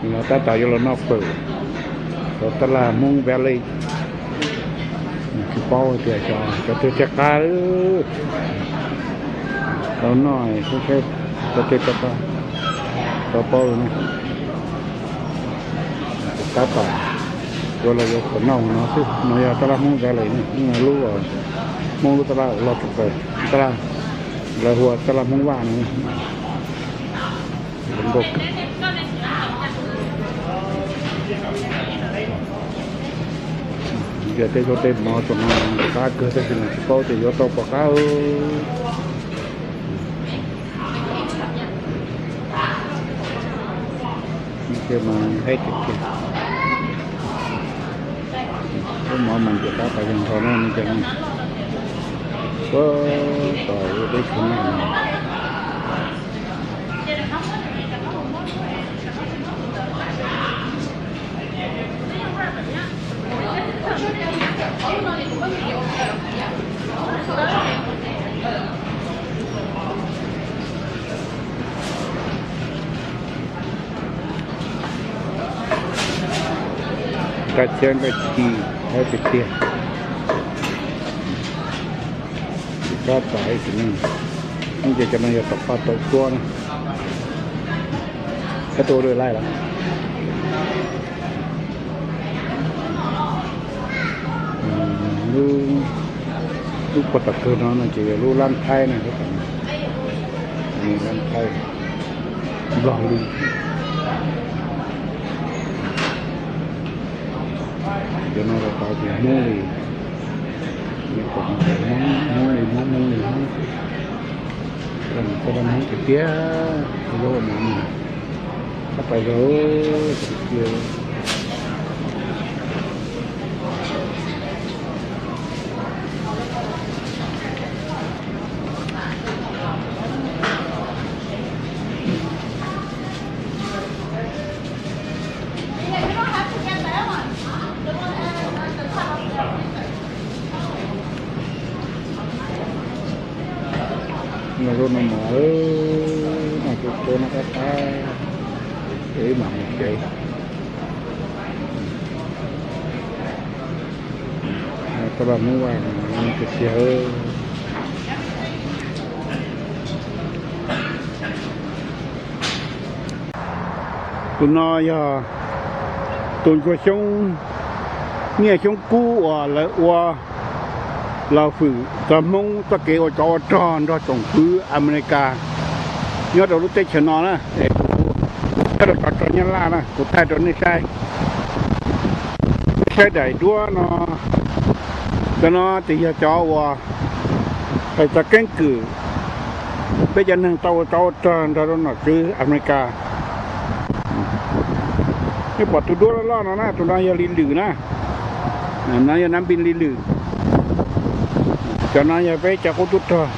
Los tab tom yuav los noj fawm rau tab laj Hmoob Valley. Tsis paub tias cov twg thiaj qab tau noj, saib saib tau tej tau paub ne. Tab tom yuav los yuav kom noj no xwb. No yog tab laj Hmoob Valley ne, lub Hmoob lub tab laj uas loj tshaj plaws, tab laj lawv hu ua tab laj Hmoob Vaj no. Yog tej zaub tej mov txog no qab kawg tab sis mas tsis paub tias yuav tau pom qab. Ces mas haib tiag tiag. Lub mov mas ntxim qab tas zog nrho na, no ces no. Ua, tom ua teb chaws no. Nkag txhiab nkag ci, haib tiag tiag. Tab tom ib sim neej, ces cov no yog tom qab tau tuab na. Koj tuaj ua dua laij los? Lub puag tom kawg no no ces yog lub lab thaib na, lab thaib Nplog li. Cov no los tau tias Hmoob li, Hmoob li, Hmoob li, Hmoob Hmoob li, Hmoob. Cov no Hmoob tiag tiag, zaub mov no, tab tom zaum tiag tiag. Zaub no mas, no tus tua no qab qab, ib mam mus tsev. Tab laj Hmoob Vaj tiag tiag. Tus no yog tus ntsuag xyoob, nyiaj xyoob kub uas lawv ua los hwm txog Hmoob txoj kev ua tsov ua rog nrog tsoom fwv Amelikas nyob rau lub teb chaws no na. Nyob rau cov rog Nyab Laj na, kuv thaij rau nej saib. Nej saib daim duab no, cov no ces yog cov uas hais txog keeb kwm peb cov neeg tau ua tsov ua rog nrog rau nom tswv Amelikas. Nej pom tus duab loj loj no na, tus no yog li lwm na. No yog nab npis li lwm. Cov no yog peb cov qub tub rog,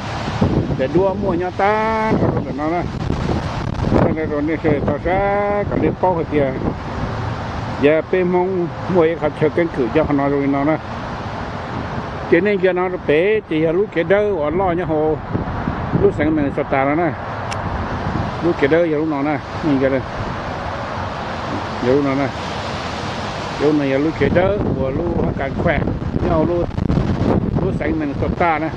daim duab muaj nyob tag nrho rau ntawm no na. Rau nej sawv daws tau saib kom nej paub hais tias yog peb Hmoob muaj ib qhov chaw keeb kwm cov qhov no zoo li no na. Ces nej ntsia no rau pem ces yog lub kev dawb uas loj nyob hauv lub xeev Minnesota no na. Lub kev dawb yog lub no na, yog lub no na. Yog lub no yog lub kev dawb uas lub hab kas khuam nyob hauv lub xeev Minnesota na.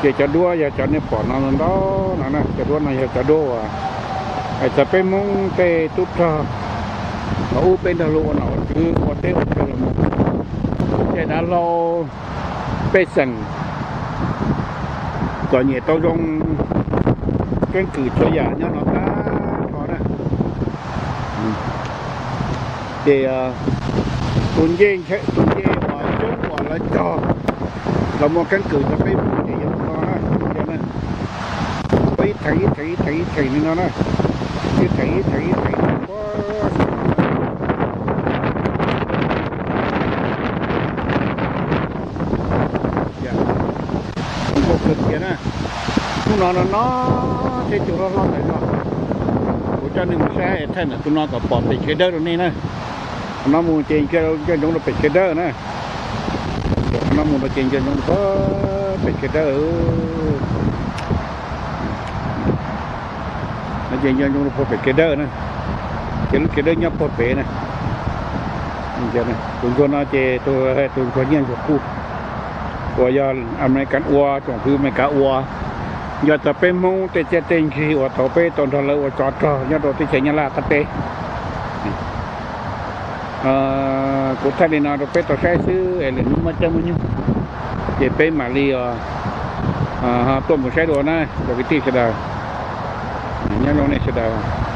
Ces cov duab yog cov nej pom no ntau no na, cov duab no yog cov duab uas hais txog peb Hmoob tej tub rog los ub peb nrog luag ua nom ua tswv ua teb ua chaw los mus, tej dav hlau pej xeem kom nyiam tau zoo keeb kwm txhua yam nyob no tag nrho na. Ces tus ncej, tus ncej uas coob uas lawv cog los muaj keeb kwm rau peb Hmoob ces yog tus no na, tus no na. Ua ib theem ib theem ib theem ib theem li no na, ib theem ib theem ib theem. Nkauj kawg tiag na. Hnub no no no thiab cua hlob hlob ntawd no, kuv coj nej mus saib thaij ntawm tus no kom pom pem kev dawb rau nej na. Qhov no mus ces nco ntsoov rau pem kev dawb na. Qhov no mus no ces nco ntsoov rau pem kev dawb. No ces nco ntsoov rau pem kev dawb na. Ces lub tsev dawb nyob puag pem na. Tus ntsuag no ces tus ntsuag nyiaj ntsuag kub uas yog Amelikas ua, tsoom fwv Amelikas ua. Yog txog peb Hmoob tej txiaj tej ntsig uas thaum peb tau nrog lawv ua tsov rog nyob rau teb chaws Nyab Laj qab teb. Kuv thaij li no rau peb tau saib xwb es lwm hnub muaj caij muaj nyoog ces peb mam li tuaj mus saib dua na cov kwv tij sawv daws. Nyob zoo nej sawv daws.